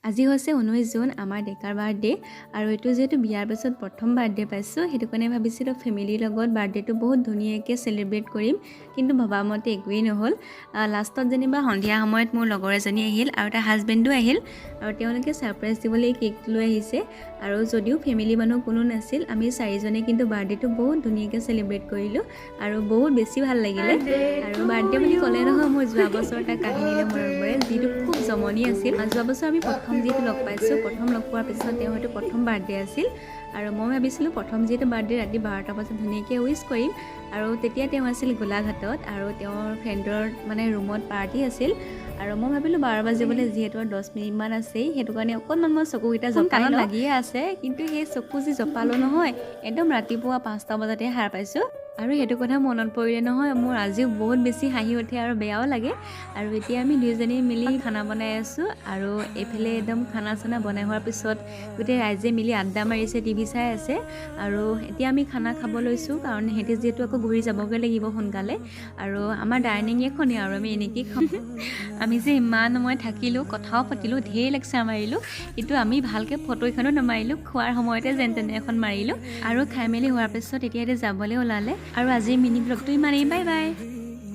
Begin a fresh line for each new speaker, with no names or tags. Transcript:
আজি হৈছে 19 জুন, আমাৰ ডেকাৰ বাৰ্থডে। আৰু এইটো যিহেতু বিয়াৰ পিছত প্ৰথম বাৰ্থডে পাইছোঁ, সেইটো কাৰণে ভাবিছিলোঁ ফেমিলিৰ লগত বাৰ্থডেটো বহুত ধুনীয়াকৈ চেলিব্ৰেট কৰিম। কিন্তু ভবামতে একোৱেই নহ'ল। লাষ্টত যেনিবা সন্ধিয়া সময়ত মোৰ লগৰ এজনী আহিল আৰু তাৰ হাজবেণ্ডো আহিল আৰু তেওঁলোকে ছাৰপ্ৰাইজ দিবলৈ এই কেকটো লৈ আহিছে। আৰু যদিও ফেমিলি মানুহ কোনো নাছিল, আমি চাৰিজনে কিন্তু বাৰ্থডেটো বহুত ধুনীয়াকৈ চেলিব্ৰেট কৰিলোঁ আৰু বহুত বেছি ভাল লাগিলে। আৰু বাৰ্থডে বুলি ক'লে নহয়, মোৰ যোৱা বছৰ এটা কাহিনীলৈ মনত পৰে, যিটো খুব জমনি আছিল। যোৱা বছৰ আমি প্ৰথম যিটো লগ পাইছোঁ, প্ৰথম লগ পোৱাৰ পিছত তেওঁ হয়তো প্ৰথম বাৰ্থডে আছিল। আৰু মই ভাবিছিলোঁ প্ৰথম যিহেতু বাৰ্থডে, ৰাতি 12টা বজাত ধুনীয়াকৈ উইচ কৰিম। আৰু তেতিয়া তেওঁ আছিল গোলাঘাটত আৰু তেওঁৰ ফ্ৰেণ্ডৰ মানে ৰুমত পাৰ্টি আছিল। আৰু মই ভাবিলোঁ 12 বাজিবলৈ যিহেতু আৰু 10 মিনিটমান আছেই, সেইটো কাৰণে অকণমান মই চকুকেইটা জপাই লাগিয়ে আছে। কিন্তু সেই চকু যি জপালোঁ নহয়, একদম ৰাতিপুৱা 5টা বজাতে সাৰ পাইছোঁ। আৰু সেইটো কথা মনত পৰিলে নহয়, মোৰ আজিও বহুত বেছি হাঁহি উঠে আৰু বেয়াও লাগে। আৰু এতিয়া আমি দুয়োজনী মিলি খানা বনাই আছোঁ। আৰু এইফালে একদম খানা চানা বনাই হোৱাৰ পিছত গোটেই ৰাইজে মিলি আড্ডা মাৰিছে, টিভি চাই আছে। আৰু এতিয়া আমি খানা খাব লৈছোঁ, কাৰণ সিহঁতি যিহেতু আকৌ ঘূৰি যাবগৈ লাগিব সোনকালে। আৰু আমাৰ ডাইনিং এখনেই আৰু আমি এনেকেই খাওঁ। আমি যে ইমান সময় থাকিলোঁ, কথাও পাতিলোঁ, ঢেৰ লেকচাৰ মাৰিলোঁ, কিন্তু আমি ভালকৈ ফটো এখনো নামাৰিলোঁ। খোৱাৰ সময়তে যেন তেনে এখন মাৰিলোঁ। আৰু খাই মেলি হোৱাৰ পিছত এতিয়া যাবলৈ ওলালে। আৰু আজিৰ মিনি ব্লগটো ইমানেই। Bye bye.